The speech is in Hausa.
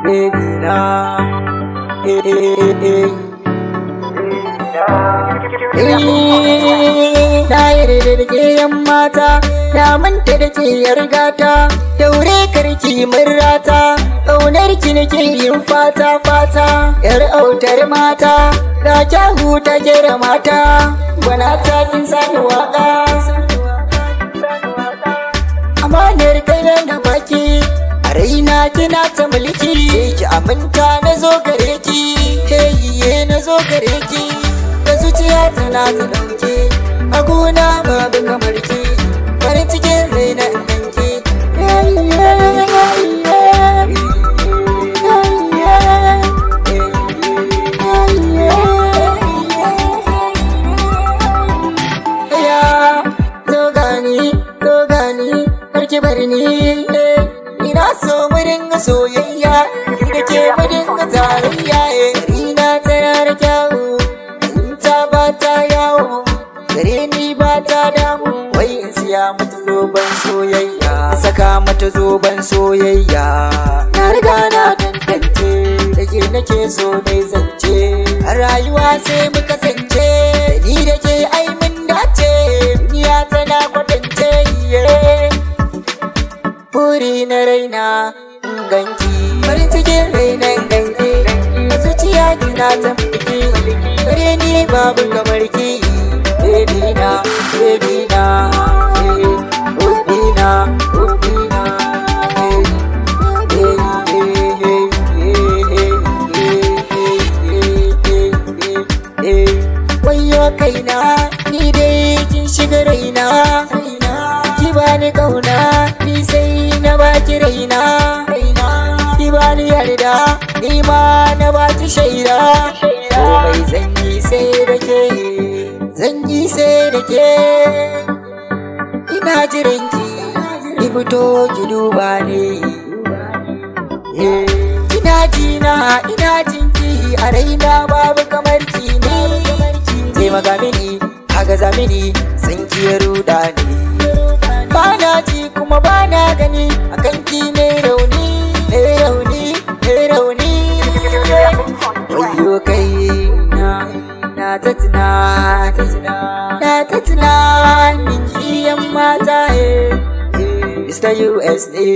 Baby na, eh eh eh. Na yarda da ke yan mata, na manta da ke yar gata, daure karki mun rata, ƙaunar ki nake yin fata fata, yar autar mata, ga kyahu ta kera mata, gwana ta kin sani waka. Amanar kai na baki, a raina kina ta mulki, sai ki aminta na zo gare ki, hey na zo gare ki. Da zuciya tana ta dauke, a gona babu kamar ki, farin cikin raina in ganki. Zo gani, kar ki bar ni. Ina so mu dinga soyayya, da ke mu dinga tarayya. Sarina tana da kyawu, ta ba ta yawo, gare ni ba ta damu. Wai in siya mata zoben soyayya, saka mata zoben soyayya. Na riga na tantance, da ke nake so dai zance, a rayuwa sai mu kasance, da ni da ke ai mun dace, duniya tana kwatance. Buri na raina in ganki, farin cikin raina in ganki, a zuciya kina ta mulki, gare ni babu kamar ki. Baby na, baby na, baby na, baby na, wayo kaina, ni dai kin shiga raina, ki bani kauna, ni sai na baki raina, ki bani yarda, ni ma na baki shaida. Komai zan yi sai da ke, zan yi sai da ke. Ina jiran ki, ki fito ki duba ni. Ina jina, ina jinki, a raina babu kamar ki ne. Taimaka mini, agaza mini, san ki ya ruɗa ni. Bana ji kuma bana gani, akan ki ne rauni, ne rauni, ne rauni. Wayo kai na, na ta tuna, na ta tunanin ki yan mata. Mr. US ne.